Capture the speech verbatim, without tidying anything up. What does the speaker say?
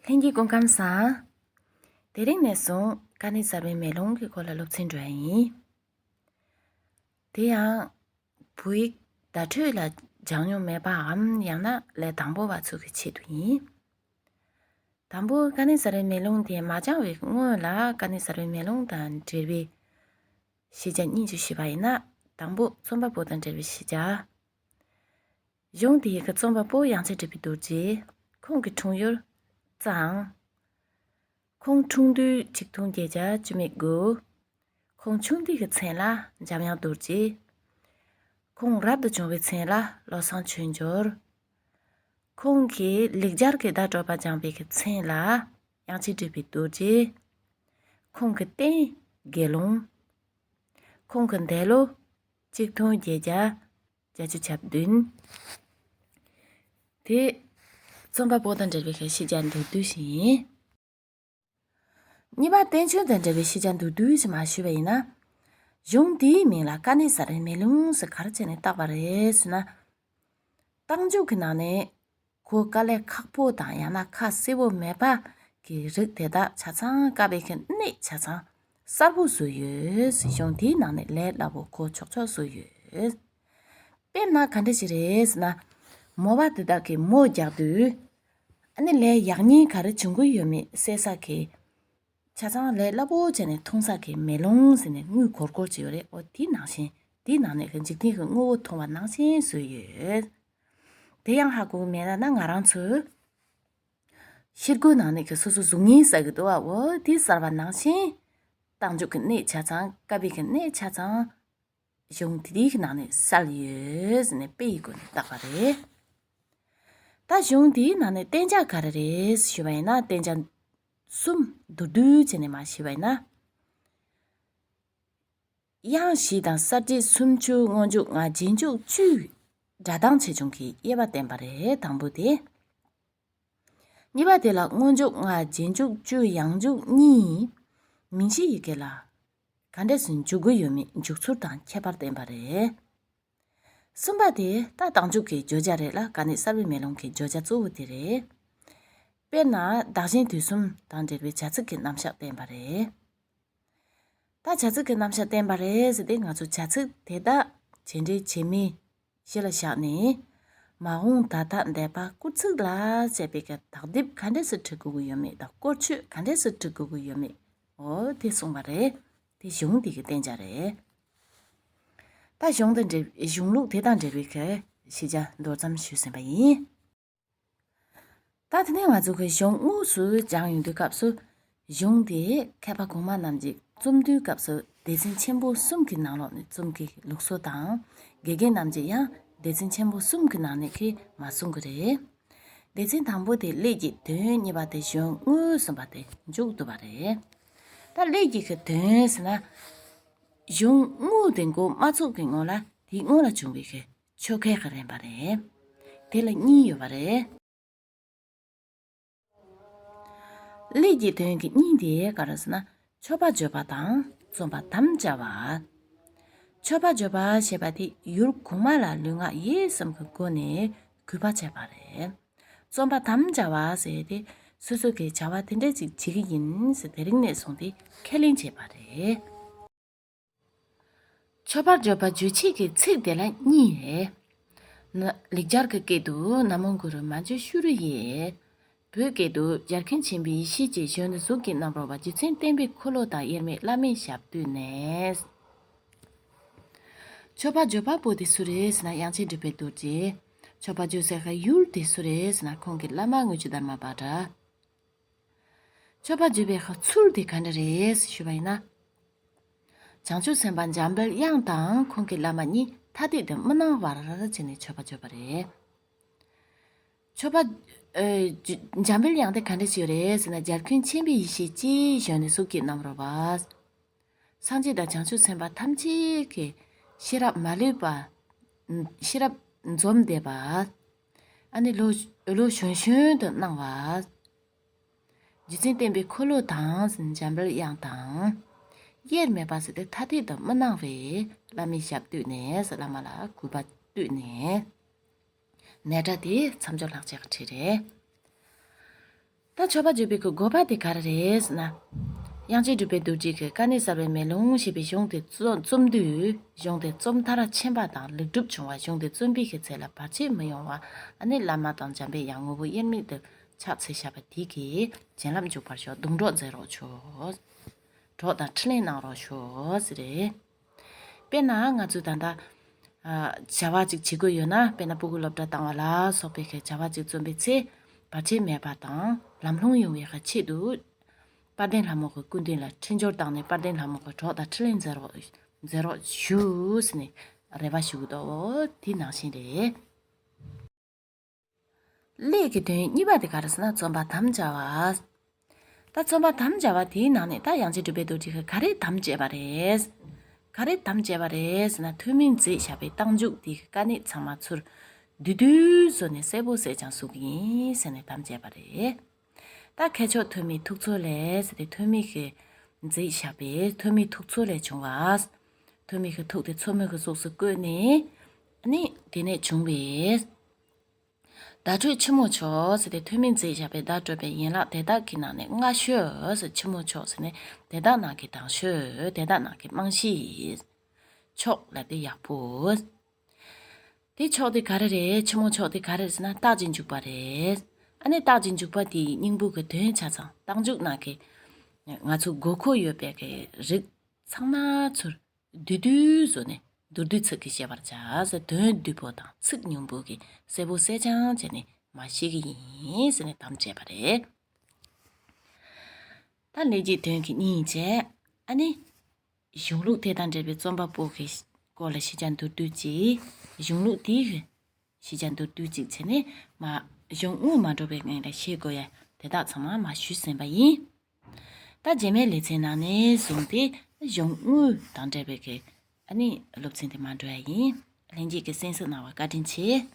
ལྷན་རྒྱས་སྐུ་ཁམས་བཟང་། དེ་རིང་ནས་བཟུང་ཀ་ནི་གསར་པའི་མེ་ལོང་གི་སྐོར་ལ་སློབ་ཚན་འགྲོ་ཡ་ཡིན། དེ་ཡང་བོད་ཡིག་བརྡ་སྤྲོད་ལ་སྦྱང་མྱོང་མེད་པའམ་ཡང་ན་ལས་དང་པོ་བ་ཚོ་གི་ཆེད་དུ་ཡིན། དང་པོ་ཀ་ནི་གསར་པའི་མེ་ལོང་དེ་མ་སྦྱང་བའི་སྔོན་ལ་ཀ་ནི་གསར་པའི་མེ་ལོང་དང་འབྲེལ་བའི་ཤེས་བྱ་གཉིས་ཅིག་ཞུས་པ་ཡིན་ན། དང་པོ་རྩོམ་པ་པོ་དང་འབྲེལ་བའི་ཤེས་བྱ། གཞུང་འདིའི་གི་རྩོམ་པ་པོ་དབྱངས་ཅན་གྲུབ་པའི་རྡོ་རྗེ། ཁོང་གི་འཁྲུངས་ཡུལ་གཙང་། ཁོང་འཁྲུངས་དུས་ཆིག་སྟོང་བརྒྱད་བརྒྱ་བཅུ་མེད་དགུ། ཁོང་ཆུང་དུས་ཀྱི་མཚན་ལ་འཇམ་དབྱངས་རྡོ་རྗེ། ཁོང་རབ་ཏུ་བྱུང་བའི་མཚན་ལ་བློ་བཟང་ཆོས་འབྱོར། ཁོང་གིས་ལེགས་སྦྱར་གྱི་བརྡ་སྤྲོད་པ་སྦྱངས་པའི་གི་མཚན་ལ་དབྱངས་ཅན་གྲུབ་པའི་རྡོ་རྗེ། ཁོང་གི་རྟེན་དགེ་སློང་། ཁོང་གི་འདས་ལོ་ཆིག་སྟོང་བརྒྱད་བརྒྱ་བརྒྱད་ཅུ་གྱ་བདུན། དེ་རྩོམ་པ་པོ་དང་འབྲེལ་བའི་ཤེས་བྱ་མདོར་བསྡུས་ཤིག་ཡིན། གཉིས་པ་བསྟན་བཅོས་དང་འབྲེལ་བའི་ཤེས་བྱ་མདོར་བསྡུས་ཤིག་མར་ཞུས་པ་ཡིན་ན། གཞུང་འདིའི་མིང་ལ་ཀ་ནི་གསར་པའི་མེ་ལོང་ཟེར་ག་རེ་བྱས་ནས་བཏགས་པ་རེད་ཟེར་ན། རྟགས་འཇུག་གི་ནང་ནས་གོ་དཀའ་ལས་ཁག་པོ་དང་ཡང་ན་ཁ་གསལ་པོ་མེད་པ་གི་རིགས་དེ་དག་ཆ་ཚང་བཀབ་པའི་གི་གནད་ཆ་ཚང་གསལ་པོ་བཟོས་ཡོད། གཞུང་དེའི་ནང་ནས་ལས་སླ་པོ་གོ་ཆོག་ཆོག་བཟོས་ཡོད། དཔེར་ན་ག་འདྲ་ཞིག་རེད་ཟེར་ན། མོ་པ་དེ་དག་གིས་མོ་རྒྱག་དུས། ཨ་ནི་ལས་ཡག་ཉེས་ག་རེ་བྱུང་གི་ཡོད་མེད་གསལ་ས་གི། ཆ་ཚང་ལས་སླ་པོ་བྱས་ནས་མཐོང་ས་གི་མེ་ལོང་ཟེར་ནས་དངུལ་སྒོར་སྒོར་ཅིག་ཡོད་རེད། འོ་དེའི་ནང་བཞིན་དེའི་ནང་ནས་གི་འཇིག་རྟེན་གྱི་དངོས་པོ་མཐོང་བ་ནང་བཞིན་བཟོས་ཡོད། དེ་ཡང་ཧ་གོ་གི་མེད་ན་ན་ང་རང་ཚོས་ཤེལ་སྒོའི་ནང་ནས་གི་སོ་སོ་གཟུགས་བརྙན་གསལ་གི་འདུག་བ། འོ་དེ་གསལ་བ་ནང་བཞིན་རྟགས་འཇུག་གི་གནད་ཆ་ཚང་བཀབ་པའི་གི་གནད་ཆ་ཚང་གཞུང་དེ་དེའི་ནང་ནས་གསལ་ཡོད་ཟེར་ནས་དཔེ་ཡི་སྒོ་ནས་བཏགས་པ་རེད། ད་གཞུང་དེའི་ནང་ནས་གཏན་འཇགས་ག་རེ་རེད་ཞུས་པ་ཡིན་ན། གཏན་འཇགས་གསུམ་མདོར་བསྡུས་བྱས་ནས་མར་ཞུས་པ་ཡིན་ན། དབྱངས་བཞི་དང་གསལ་བྱེད་སུམ་ཅུ། སྔོན་འཇུག་ལྔ། རྗེས་འཇུག་བཅུའི་སྒྲ་གདངས་ཆེ་ཆུང་གི་དབྱེ་བ་བསྟན་པ་རེད། དང་པོ་དེ། གཉིས་པ་དེ་ལ་སྔོན་འཇུག་ལྔ། རྗེས་འཇུག་བཅུ། ཡང་འཇུག་གཉིས། མིང་གཞི་ཡི་གེ་ལ་ག་འདྲས་སུ་འཇུག་དགོས་ཡོད་མེད་འཇུག་ཚུལ་དང་ཁྱད་པར་བསྟན་པ་རེད། གསུམ་པ་དེ་ད་རྟགས་འཇུག་གི་བརྗོད་བྱ་རེད་ལ། ཀ་ནི་གསར་པའི་མེ་ལོང་གི་བརྗོད་བྱ་གཙོ་བོ་དེ་རེད། དཔེར་ན་བདག་གཞན་དུས་གསུམ་དང་འབྲེལ་བའི་བྱ་ཚིག་གི་རྣམ་གཞག་བསྟན་པ་རེད། ད་བྱ་ཚིག་གི་རྣམ་གཞག་བསྟན་པ་རེད་ཟེར་ཏེ། ང་ཚོ་བྱ་ཚིག་དེ་དག་བྱེད་འབྲེལ་བྱེད་མེད་གཞི་ལ་བཞག་ནས། མ་འོངས་ད་ལྟ་འདས་པ་སྐུལ་ཚིག་ལ་བྱས་པའི་གི་དག་དེབ་ག་འདྲས་སུ་འབྲི་དགོས་ཀྱི་ཡོད་མེད་དང་། བཀོལ་སྤྱོད་ག་འདྲས་སུ་འབྲི་དགོས་ཀྱི་ཡོད་མེད། འོ་དེ་གསུངས་པ་རེད། དེ་གཞུང་འདི་གི་བསྟན་བྱ་རེད། ད་གཞུང་དང་འབྲེལ། གཞུང་ལུགས་དེ་དང་འབྲེལ་བའི་གི་ཤེས་བྱ་མདོར་ཙམ་ཞུས་ཟིན་པ་ཡིན། ད་དེ་ནས་ང་ཚོ་གི་གཞུང་དངོས་སུ་སྦྱང་ཡོང་དུས་སྐབས་སུ། གཞུང་དེ་མཁས་པ་གོང་མ་རྣམས་ཀྱིས་རྩོམ་དུས་སྐབས་སུ་སྡེ་ཚན་ཆེན་པོ་གསུམ་གྱི་ནང་ལོགས་ནས་རྩོམ་གྱི་ལུགས་སྲོལ་དང་། དགེ་རྒན་རྣམས་ཀྱིས་ཡང་སྡེ་ཚན་ཆེན་པོ་གསུམ་གྱི་ནང་ནས་ཁེ་མ་གསུང་གི་རེད། སྡེ་ཚན་དང་པོ་དེ་ཀླད་ཀྱི་དོན། གཉིས་པ་དེ་གཞུང་དངོས། གསུམ་པ་དེ་མཇུག་བསྡུ་བ་རེད། ད་ཀླད་ཀྱི་གི་དོན་ཟེར་ན། གཞུང་དངོས་དེ་འགོ་མ་ཚུགས་ཀྱི་སྔོན་ལ་དེའི་སྔོན་ལ་བྱུང་བའི་གི་ཆོ་གའི་གི་རིམ་པ་རེད། དེ་ལ་གཉིས་ཡོད་པ་རེད། ཀླད་ཀྱི་དོན་གྱི་གཉིས་དེ་ག་རེ་ཟེར་ན། མཆོད་པ་བརྗོད་པ་དང་རྩོམ་པ་དམ་བཅའ་བ། མཆོད་པ་བརྗོད་པ་ཞེས་པ་དེ་ཡུལ་གོང་མ་ལ་ལུས་ངག་ཡིད་གསུམ་གྱི་སྒོ་ནས་གུས་པ་བྱས་པ་རེད། རྩོམ་པ་དམ་བཅའ་བ་ཟེར་ཏེ། སོ་སོ་གི་བྱ་བ་དེ་འདྲ་ཅིག་བྱེད་ཀྱི་ཡིན་ཟེར་དེ་རིང་ནས་བཟུང་སྟེ་ཁས་ལེན་བྱས་པ་རེད། མཆོད་པར་བརྗོད་པ་རྗོད་བྱེད་ཀྱི་ཚིག་དེ་ལ་གཉིས་རེད། ན། ལེགས་སྦྱར་གྱི་སྐད་དུ་ན་མོ་གུ་རུ་མཉྫུ་ཤྲཱི་ཡེ། བོད་སྐད་དུ་རྒྱལ་མཁན་ཆེན་པོའི་ཡེ་ཤེས་ཀྱིས་གཞོན་ནུ་གཟུགས་ཀྱི་རྣམ་རོལ་པ། རྗེ་བཙུན་བསྟན་པའི་འཁོར་ལོ་དང་། དབྱེར་མེད་བླ་མའི་ཞབས་བཏུད་ནས། མཆོད་པར་བརྗོད་པ་པོ་དེ་སུ་རེད་ཟེར་ན། དབྱངས་ཅན་གྲུབ་པའི་རྡོ་རྗེ། མཆོད་པར་བརྗོད་སའི་ཡུལ་དེ་སུ་རེད་ཟེར་ན། ཁོང་གི་བླ་མ་དངུལ་ཆུ་དྷརྨ་བྷ་དྲ། མཆོད་པ་བརྗོད་པའི་ཚུལ་དེ་ག་འདྲ་རེད་ཞུས་པ་ཡིན་ན། བྱང་ཆུབ་སེམས་དཔའ་འཇམ་དཔལ་དབྱངས་དང་ཁོང་གི་བླ་མ་གཉིས་ཐ་དད་དུ་མི་སྣང་བར་བྱས་ནས་མཆོད་པ་བརྗོད་པ་རེད། མཆོད་པ། ཨེ། འཇམ་དཔལ་དབྱངས་དེ་ག་འདྲ་ཞིག་རེད་ཟེར་ན། རྒྱལ་མཁན་ཆེན་པོའི་ཡེ་ཤེས་ཀྱིས་གཞོན་ནུ་གཟུགས་ཀྱི་རྣམ་རོལ་པ། སངས་རྒྱས་དང་བྱང་ཆུབ་སེམས་དཔའ་ཐམས་ཅད་ཀྱི་ཤེས་རབ་མ་ལུས་པ། ཤེས་རབ་འཛོམས་བསྡད་པ། ཨ་ནི་ལོ་ལོ་གཞོན་གཞོན་དུ་སྣང་བ། རྗེ་བཙུན་བསྟན་པའི་འཁོར་ལོ་དང་འཇམ་དཔལ་དབྱངས་དང་། དབྱེར་མེད་པ་ཟེར་ཏེ་ཐ་དད་དུ་མི་སྣང་བའི་བླ་མའི་ཞབས་བཏུད་ནས། བླ་མ་ལ་གུས་པ་བཏུད་ནས། ནས་སྒྲ་དེ་མཚམས་སྦྱོར་ལྷག་བཅས་ཀྱི་ཁྲིད་རེད། ད་མཆོད་པ་བརྗོད་པའི་གི་དགོས་པ་དེ་ག་རེ་རེད་ཟེར་ན། དབྱངས་ཅན་གྲུབ་པའི་རྡོ་རྗེ་གིས་དཀའ་གནད་གསལ་བའི་མེ་ལོང་ཞེས་པའི་གཞུང་དེ་རྩོམ་རྩོམ་དུས། གཞུང་དེ་རྩོམ་མཐར་ཕྱིན་པ་དང་ལེགས་གྲུབ་བྱུང་བ། གཞུང་དེ་རྩོམ་པའི་གི་ཚེ་ལ་བར་ཆད་མི་ཡོང་བ། ཨ་ནི་བླ་མ་དང་འཇམ་པའི་དབྱངས་ངོ་བོ་དབྱེར་མེད་དུ་ཕྱག་འཚལ་བཞག་པ་དེ་གིས་བྱིན་རླབས་འཇུག་པར་ཤོག། སྡུག་གྲོགས་མཛད་རོགས་ཞུ། གྲོགས་དང་ཕྲིན་ལས་གནང་རོགས་ཞུ་ཟེར་རེད། དཔེར་ན་ང་ཚོས་ད་ལྟ་ཨ་བྱ་བ་ཅིག་བྱེད་དགོས་ཡོད་ན། དཔེར་ན་སྤུ་གུ་སློབ་གྲྭ་བཏང་བ་ལ་སོགས་པའི་གི་བྱ་བ་ཅིག་རྩོམ་པའི་ཚེ། བར་ཆད་མེད་པ་དང་ལམ་ལྷོང་ཡོང་བའི་གི་ཆེད་དུ། དཔལ་ལྡན་ལྷ་མོ་གི་སྐུ་མདུན་ལ་འཕྲིན་སྦྱོར་བཏང་ནས། དཔལ་ལྡན་ལྷ་མོ་གི་གྲོགས་དང་ཕྲིན་ལས་མཛད་རོགས་མཛད་རོགས་ཞུ་ཟེར་ནས་རེ་བ་ཞུ་གི་འདུག། དེ་ནང་བཞིན་རེད། གླེགས་ཀྱི་དོན་གཉིས་པ་དེ་ག་རེ་ཟེར་ན། རྩོམ་པ་དམ་བཅའ་བ། ད་རྩོམ་པ་དམ་བཅའ་བ་དེའི་ནང་ནས་ད་དབྱངས་ཅན་གྲུབ་པའི་རྡོ་རྗེ་གིས་ག་རེ་དམ་བཅས་པ་རེད། ག་རེ་དམ་བཅས་པ་རེད་ཟེར་ན། ཐོན་མིས་མཛད་བཞག་པའི་རྟགས་འཇུག་དེའི་དཀའ་གནད་ཚང་མ་ཚུར་བསྡུས་བསྡུས་བཟོས་ནས་གསལ་པོ་གསལ་རྐྱང་བཟོ་གི་ཡིན་ཟེར་ནས་དམ་བཅས་པ་རེད། ད་མཁས་མཆོག་ཐོན་མིའི་ཐུགས་མཚོ་ལས་ཟེར་ཏེ། ཐོན་མི་གིས་མཛད་བཞག་པའི་ཐོན་མིའི་ཐུགས་མཚོ་ལས་བྱུང་བ། ཐོན་མི་གི་ཐུགས་དེ་མཚོ་མོ་གི་གཟུགས་སུ་བཀོད་ནས། ཨ་ནི་དེ་ནས་བྱུང་བའི་བརྡ་སྤྲོད་ཕྱི་མོ་མཆོག་ཟེར་ཏེ། ཐོན་མིས་མཛད་བཞག་པའི་བརྡ་སྤྲོད་པའི་ཡན་ལག་དེ་དག་གི་ནང་ནས་སྔ་ཤོས་ཟེར། ཕྱི་མོ་མཆོག་ཟེར་ནས་དེ་དག་ནང་གི་དང་ཤོས། དེ་དག་ནང་གི་རྨང་གཞི། མཆོག་ལབ་དེ་ཡག་པོ། དེ་མཆོག་དེ་ག་རེ་རེད། ཕྱི་མོ་མཆོག་དེ་ག་རེ་རེད་ཟེར་ན། རྟགས་ཀྱི་འཇུག་པ་རེད། ཨ་ནི་རྟགས་ཀྱི་འཇུག་པ་དེའི་སྙིང་པོ་གི་དོན་ཆ་ཚང་། རྟགས་འཇུག་ནང་གི་ང་ཚོ་དགོས་མཁོ་ཡོད་པའི་གི་རིགས་ཚང་མ་ཚུར་བསྡུས་བསྡུས་བཟོས་ནས། མདོར་བསྡུས་ཚིག་གིས་བཤད་པར་བྱ་ཟེར། དོན་བསྡུས་པོ་དང་ཚིག་སྙིང་པོ་གིས་གསལ་པོ་གསལ་རྐྱང་བྱས་ནས་མར་བཤད་ཀྱི་ཡིན་ཟེར་ནས་དམ་བཅས་པ་རེད། ད་ལེགས་ཀྱི་དོན་གྱི་གཉིས་བྱས། ཨ་ནི་གཞུང་ལུགས་དེ་དང་འབྲེལ་བའི་རྩོམ་པ་པོ་གི་སྐོར་ལ་ཤེས་བྱ་མདོར་བསྡུས་ཅིག། གཞུང་ལུགས་དེའི་ཤེས་བྱ་མདོར་བསྡུས་ཅིག་བྱས་ནས། མ་གཞུང་དངོས་མ་འགྲོ་བའི་ངང་ལ་ཤེས་དགོས་ཡ་དེ་དག་ཚང་མ་མ་ཞུས་ཟིན་པ་ཡིན། ད་རྗེས་མའི་ལེ་ཚན་ནང་ནས་བཟུང་སྟེ་གཞུང་དངོས་དང་འབྲེལ་བའི་གི་ཨ་ནི་སློབ་ཚན་དེ་མ་འགྲོ་ཡ་ཡིན། ལྷན་རྒྱས་ཀྱིས་གསན་གཟིགས་གནང་བར་བཀའ་དྲིན་ཆེ།